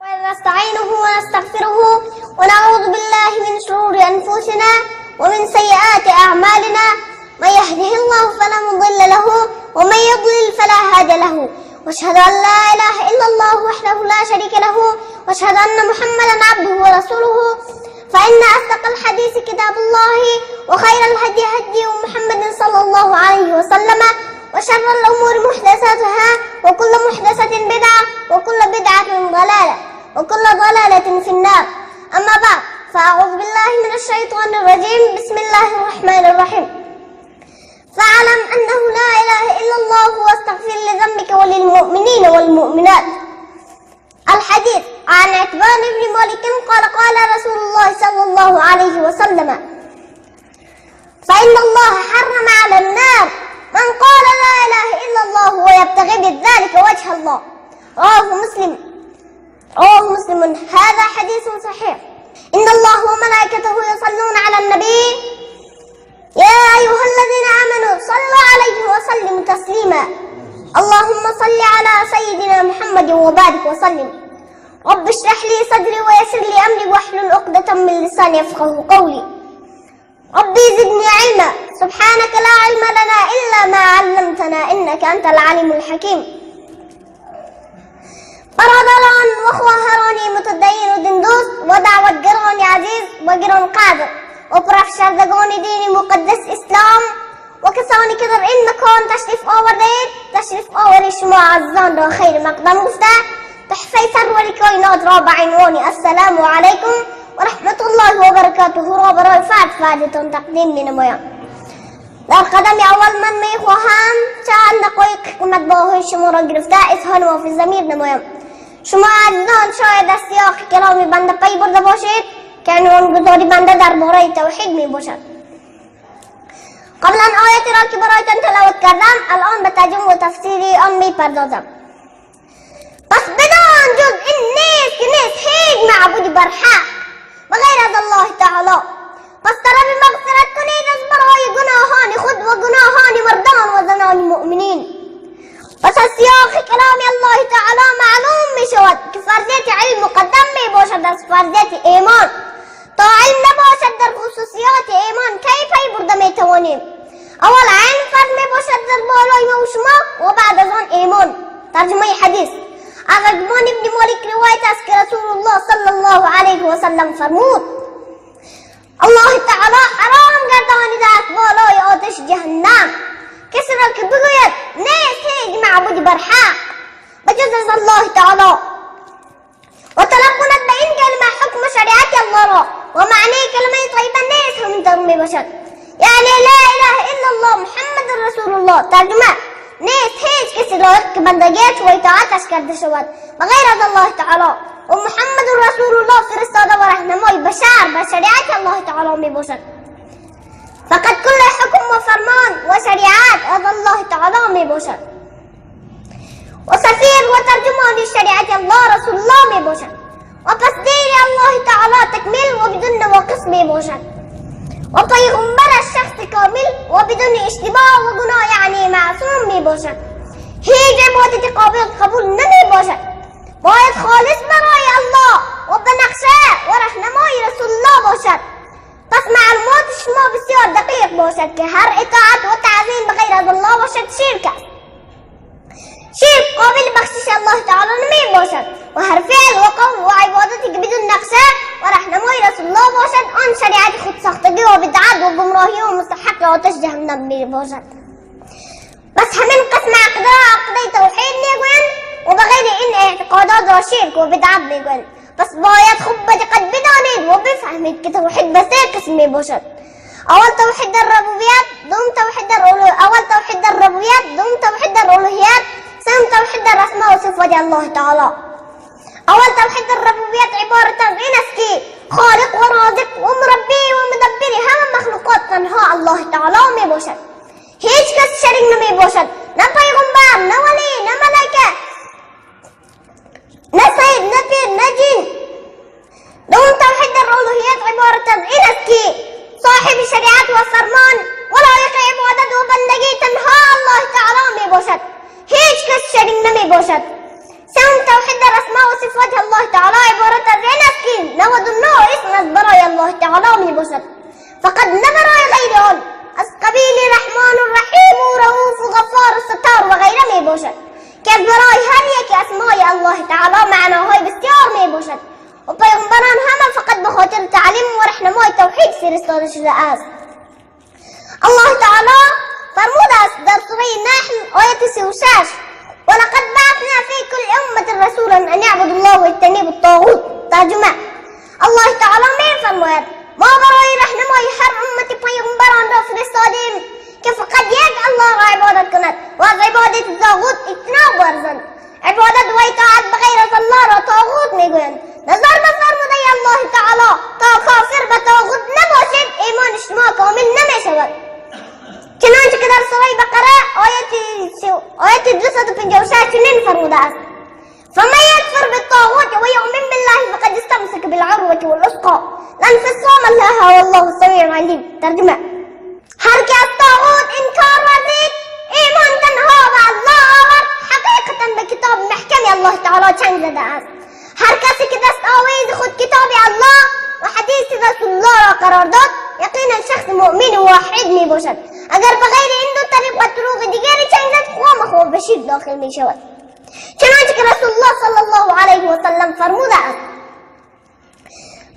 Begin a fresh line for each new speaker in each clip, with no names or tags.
ونستعينه ونستغفره ونعوذ بالله من شرور أنفسنا ومن سيئات أعمالنا. من يهده الله فلا مضل له ومن يضلل فلا هادي له. واشهد أن لا إله إلا الله وحده لا شريك له، واشهد أن محمدا عبده ورسوله. فإن أصدق الحديث كتاب الله، وخير الهدي هدي محمد صلى الله عليه وسلم، وشر الأمور محدثاتها، وكل محدثة بدعة، وكل بدعة ضلالة، وكل ضلالة في النار. أما بعد، فأعوذ بالله من الشيطان الرجيم. بسم الله الرحمن الرحيم. فاعلم أنه لا إله إلا الله واستغفر لذنبك وللمؤمنين والمؤمنات. الحديث عن عتبان بن مالك قال: قال رسول الله صلى الله عليه وسلم: فإن الله حرم على النار من قال لا إله إلا الله ويبتغي بذلك وجه الله. رواه مسلم. رواه مسلم. هذا حديث صحيح. إن الله وملائكته يصلون على النبي يا أيها الذين آمنوا صلوا عليه وسلموا تسليما. اللهم صل على سيدنا محمد وبارك وسلم. رب اشرح لي صدري ويسر لي أمري واحلل عقدة من لساني يفقه قولي. ربي زدني علما. سبحانك لا علم لنا إلا ما علمتنا إنك أنت العليم الحكيم. برادران و خواهران متدین و دیندوست و دعوتگران عزیز و گرانقدر و پرافشردگان دین مقدس اسلام و کسانی که در این مکان تشریف آوردید، تشریف آوری شما عزیزان را خیر مقدم گفته، تحفه سرور کائنات را به عنوان السلام علیکم و رحمت الله و برکاته را برای فرد فردتان تقدیم می نمایم. در قدم اول من می خواهم چند دقایق قیمت باهای شما را گرفته اظهار ما فی ضمیر نمایم. شما عزیزان شاید از سیاق کلام بنده پی برده باشید که عنوان گذاری بنده درباره توحید می باشد. قبلا آیت را که برایتان تلاوت کردم، الان به ترجمه و تفسیر آن می پردازم. پس بدان جز این نیست که نیست هیچ معبودی برحق و غیر از الله تعالی. پس طلب مغفرت کنید از برای گناهان خود و گناهان مردان و زنان مؤمنین. پس از سیاق کلام الله تعالی معلوم می شود که فرضیت علم مقدم می باشد از فرضیت ایمان. تا علم نباشد در خصوصیات ایمان کی پی برده می توانیم؟ اول علم فرض می باشد در بالای ما و شما و بعد از آن ایمان. ترجمه حدیث از عتبان ابن مالک روایت است که رسول الله صلی الله علیه و سلم فرمود: الله تعالی حرام گردانیده است بالای آتش جهنم کسی را که بگوید نیست هیچ معبودی برحق بجز از الله تعالی و طلب کند به این کلمه حکم شریعت الله را. و معنی کلمه طیبه نیز همینطور می باشد، یعنی لا اله الا الله محمد رسول الله. ترجمه: نیست هیچ کسی لایق که بندگیش و اطاعتش کرده شود و غیر از الله تعالی، و محمد رسول الله فرستاده و رهنمای بشر به شریعت الله تعالی می باشد. فقط کل حکم و فرمان و شریعت از الله تعالی می باشد و سفیر و ترجمان شریعت الله رسول الله می باشد. و پس دین الله تعالی تکمیل و بدون نواقص می باشد و پیغمبر شخص کامل و بدون اشتباه و گناه، یعنی معصوم می باشد. هیچ عبادت قابل قبول نمی باشد. باید خالص برای الله و به نقشه و رهنمای رسول الله باشد. پس معلومات شما بسیار دقیق باشد که هر اطاعت و تعظیم بغیر از الله باشد شرک است. شرک قابل بخشش الله تعالی نمی باشد و هر فعل و قول و عبادتی که بدون نقشه و رهنمای رسول الله باشد، آن شریعت خود ساختگی و بدعت و گمراهی و مستحق آتش جهنم می باشد. پس همین قسم عقیده را عقیده توحید میگویند و بغیر این اعتقادات را شرک و بدعت میگویند. پس باید خوب به دقت بدانید و بفهمید که توحید به سه قسم می باشد: اول توحید در ربوبیت، دوم توحید در اول توحید در ربوبیت، دوم توحید در الوهیت، سوم توحید در اسماء و صفات الله تعالی. اول توحید در ربوبیت عبارت از این است که خالق و رازق و مربی و مدبر همه مخلوقات تنها الله تعالی می باشد. هیچ کس شریک نمی باشد، نه پیغمبر، نه ولی، نه ملائکه، نه سید، نه پیر، نه جن. دوم توحید در الوهیت عبارت از این است که صاحب شریعت و فرمان و لایق عبادت و بندگی تنها الله تعالی می باشد. هیچ کس شریک نمی باشد. سوم توحید در اسماء و الله تعالی معناهای بسیار می باشد و پیغمبران همه فقط به خاطر تعلیم و راهنمای توحید فرستاده شده است. الله تعالی فرموده است در سوره نحل آیت 36: ولقد بعثنا في كل أمة رسولا أن يعبدوا الله واجتنبوا الطاغوت. ترجمه: الله تعالی می فرماید ما برای راهنمای هر امت پیغمبران را فرستادیم که فقط یک الله را عبادت کند و از عبادت طاغوت اجتناب ورزند. عبادت و اطاعت بغیر از الله را طاغوت میگویند. نظر به فرموده الله تعالی تا کافر به طاغوت نباشد ایمان شما کامل نمیشود. چنانچه که در سوره بقره آیت 256 چنین فرموده است: فمن يكفر بالطاغوت ويؤمن بالله فقد استمسك بالعروة الوثقى لا انفصام لها والله سميع عليم. ترجمه: هر که از طاغوت انکار ورزید ایمان تنها به الله آورد، حقیقتا به کتاب محکم الله تعالی چنگ زده است. هر کسی که دست آویز خود کتاب الله و حدیث رسول الله را قرار داد یقینا شخص مؤمن و واحد می باشد. اگر به غیر این دو طریق و طرق دیگری چنگ زد خوامخواه به شرک داخل می شود. چنانچه که رسول الله صلی الله علیه و سلم فرموده است: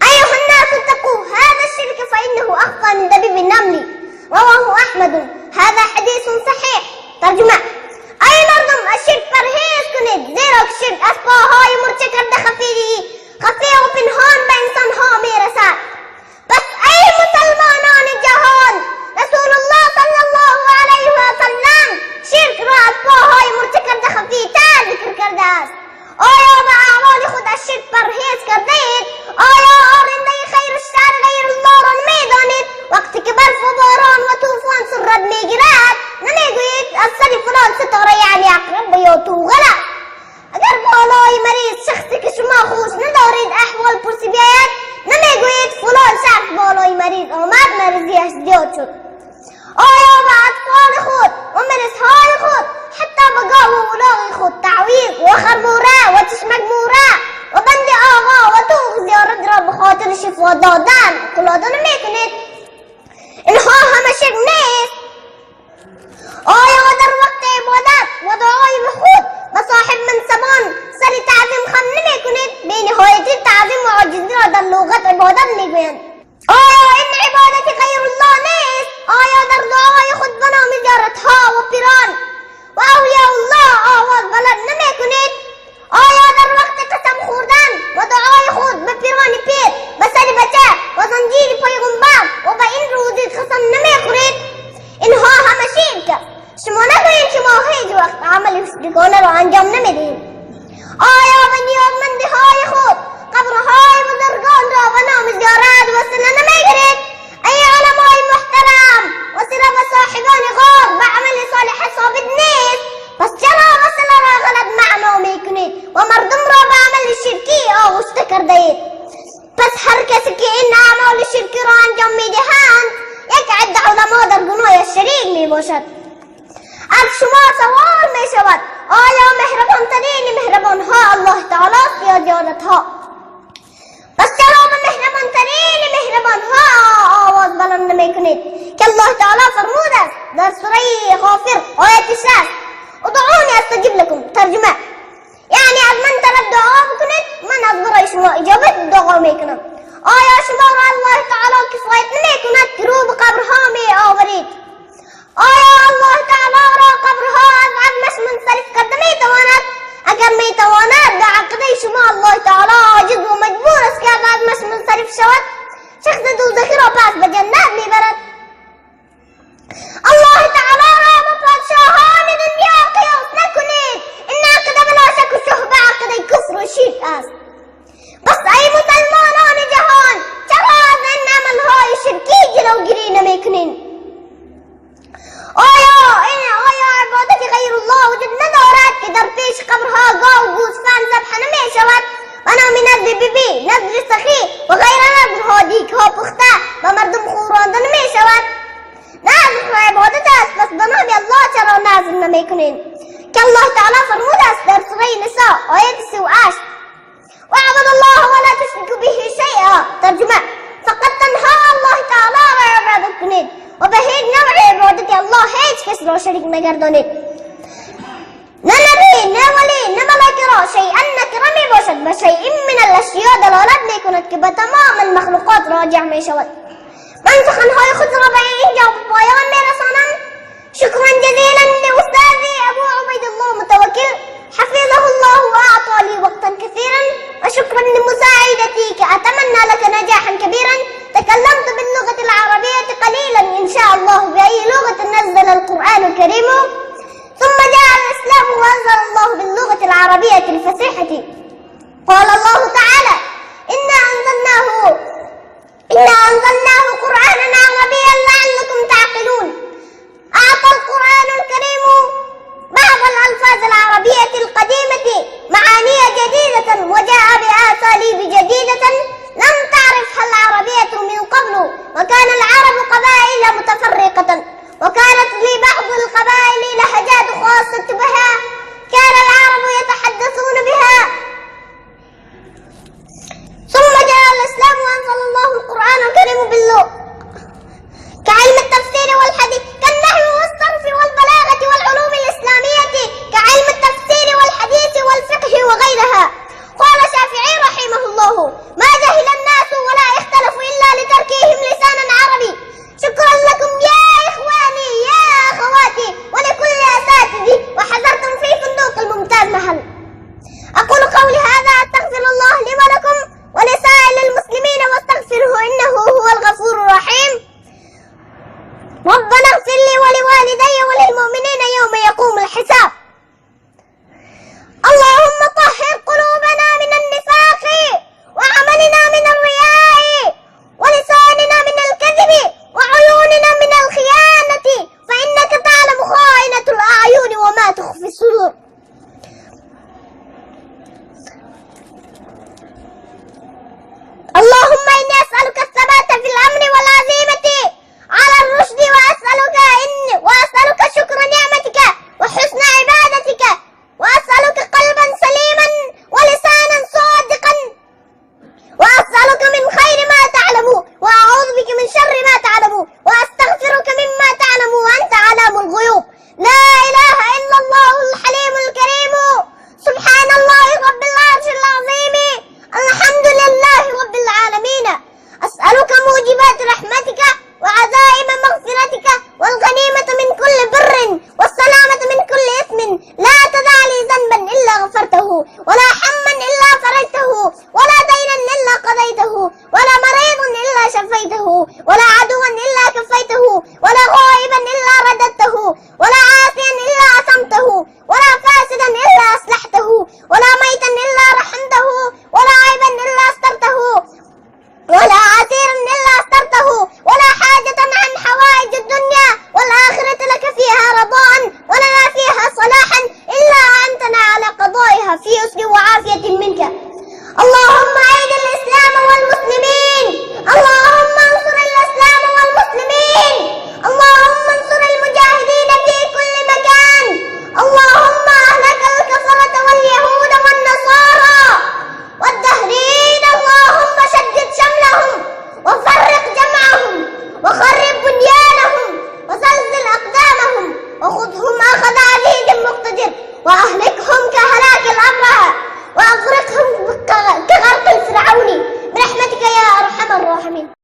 ایها الناس اتقوا هذا الشرك فإنه أخفى من دبيب النمل. رواه احمد. هذا حدیث صحیح. ترجمه: ای مردم از شرک پرهیز کنید، زیرا که شرک از پاهای مورچه کرده خفی و پنهان به انسانها میرسد. پس ای مسلمانان جهان، رسول الله صلی الله علیه و سلم شرک را از پاهای مورچه کرده خفی تر ذکر کرده است. آیا به اعمال خود از شرک پرهیز کرده اید؟ آیا آرنده خیر و شر غیر الله را نمیدانید؟ وقتی که برف و باران و طوفان سرعت میگیرد نمیگویید از سر فلان ستاره یعنی عقرب یا توغله؟ اگر بالای مریض شخصی که شما خوش ندارید احوال پرسی بیاید نمیگویید فلان شخص بالای مریض آمد مریضیش زیاد شد؟ آیا به اطفال خود و مرزهای خود حتی به گاو و الاغ خود تعویذ و خرموره و چشمک موره و بند آقا و توغ زیارت را به خاطر شفا دادن قلاده نمیکنید؟ اینها همه شرک نیست؟ آیا در وقت عبادت و دعای به خود و صاحب منصبان سر تعظیم خم نمی کنید؟ بی نهایتی تعظیم و عاجزی را در لغت عبادت میگویند. آیا این عبادت غیر الله نیست؟ آیا در دعای خود به نام زیارتها و پیران و اولیاء الله آواز بلند نمی کنید؟ آیا در وقت قسم خوردن و دعای خود به پیران پیر، به سر بچه و زنجیر پیغمبر و به این روزی قسم نمی خورید؟ اینها همه شرک است. شما نگویید که ما هیچ وقت عمل مشرکانه را انجام نمیدهیم. آیا به نیازمندیهای خود قبرهای بزرگان را به نام زیارت وسیله نمیگیرید؟ ای علمای محترم، وسیله به صاحبان غار به عمل صالح ثابت نیست، پس چرا وسیله را غلط معنا میکنید و مردم را به عمل شرکی آغشته کرده اید؟ پس هر کسی که این اعمال شرکی را انجام میدهند یک عده علما در گناه شریک میباشد. از شما سوال می شود آیا مهربان ترین مهربان ها الله تعالی است یا زیادت ها؟ پس چرا به مهربان ترین مهربان ها آواز بلند نمی کنید که الله تعالی فرمود است در سوره غافر آیت 6: ادعونی استجب لکم. ترجمه: یعنی از من طلب دعا بکنید من از برای شما اجابت دعا میکنم. آیا شما را الله تعالی کفایت نمی کند که رو به قبرها می آورید؟ آیا الله تعالی را قبرها از عظمش منصرف کرده می تواند؟ اگر می تواند به عقیده شما الله تعالی عاجز و مجبور است که از عظمش منصرف شود، شخص دوزخی را پس به جنت می برد. الله تعالی را به پادشاهان دنیا قیاس نکنید. این عقیده بلا شک و شبهه عقیده کفر و شرک است. پس ای مسلمانان جهان، چرا از این عملهای شرکی جلوگیری نمی کنید؟ آیا عبادت غیر الله وجود ندارد که در پیش قبرها گاو و گوسفند ذبح نمی شود و نام نذر بیبی، نذر سخی و غیر نذرها دیگها پخته و مردم خورانده نمی شود؟ نذر عبادت است، پس به نام الله چرا نذر نمی کنید؟ که الله تعالی فرمود است در سوره نساء آیت 38: واعبدوا الله ولا تشركوا به شیئا. ترجمه: فقط تنها الله تعالی را عبادت کنید و به هیچ نوع عبادت الله هیچ کس را شریک نگردانید، نه نبی، نه ولی، نه ملائکه را شیئا نکنید. به شیء من الاشیاء دلالت می کند که به تمام المخلوقات راجع می شود. من سخنهای خود را به اینجا به پایان می رسانم. شکرا جزیلا لاستاذی ابو عبید الله متوکل حفظه الله واعطى لي وقتا كثيرا، وشكرا لمساعدتي اتمنى لك نجاحا كبيرا. تكلمت باللغة العربية قليلا، إن شاء الله بأي لغة نزل القرآن الكريم. ثم جاء الإسلام وأنزل الله باللغة العربية الفصيحة. قال الله تعالى: إنا أنزلناه قرآنا عربيا لعلكم تعقلون. أعطى القرآن الكريم بعض الألفاظ العربية القديمة معاني جديدة، وجاء بأساليب جديدة لم تعرفها العربية من قبل. وكان العرب قبائل متفرقة، وكانت لبعض القبائل لهجات خاصة بها كان العرب يتحدثون بها. ثم جاء الإسلام وأنزل الله القرآن الكريم باللغة كعلم التفسير والحديث، كالنحو والصرف والبلاغة والعلوم الإسلامية، كعلم التفسير والحديث والفقه وغيرها. قال الشافعي رحمه الله: ما جهل الناس ولا اختلفوا إلا لتركهم لسانا عربي. شكرا لكم يا إخواني يا أخواتي ولكل أساتذتي، وحذرتم في فندق الممتاز محل. أقول قولي هذا، أستغفر الله لي ولكم ولسائر المسلمين، واستغفره إنه هو الغفور الرحيم. ربنا اغفر لي ولوالدي وللمؤمنين يوم يقوم الحساب. اللهم طهر قلوبنا من النفاق، وعملنا من الرياء، ولساننا من الكذب، وعيوننا من الخيانة، فإنك تعلم خائنة الأعين وما تخفي الصدور. اللهم إني أسألك الثبات في الأمر والعزيمة على الرشد، وأسألك شكر نعمتك وحسن عبادتك، وأسألك قلبا سليما ولسانا صادقا، وأسألك من خير ما تعلم، وأعوذ بك من شر ما تعلم، وأستغفرك مما تعلم وأنت علام الغيوب. لا إله إلا الله الحليم الكريم. سبحان الله رب العرش العظيم. الحمد لله رب العالمين. أسألك موجبات رحمتك وعزائم مغفرتك، والغنيمة من كل بر، والسلامة من كل إثم. لا تدع لي ذنبا إلا غفرته، ولا حما إلا فرجته، ولا دينا إلا قضيته، ولا مريضا إلا شفيته، ولا عدوا إلا كفيته، ولا غائبا إلا رددته، ولا عاصيا إلا عصمته، ولا فاسدا إلا أصلحته، ولا ميتا إلا رحمته، ولا عيبا إلا سترته، ولا عسيرا إلا سترته، ولا حاجة عن حوائج الدنيا والآخرة لك فيها رضاء ولنا فيها صلاحا إلا أعنتنا على قضائها في يسر وعافية منك. اللهم أعد الإسلام والمسلمين. اللهم انصر الإسلام والمسلمين. اللهم انصر المجاهدين في كل مكان. اللهم أهلك الكفرة واليهود والنصارى والدهرين. اللهم شدد شملهم وفرق جمعهم وخرب بنيانهم وزلزل أقدامهم، وخذهم أخذ عزيز مقتدر، وأهلكهم كهلاك الأبرهة، وأغرقهم كغرق الفرعون، برحمتك يا أرحم الراحمين.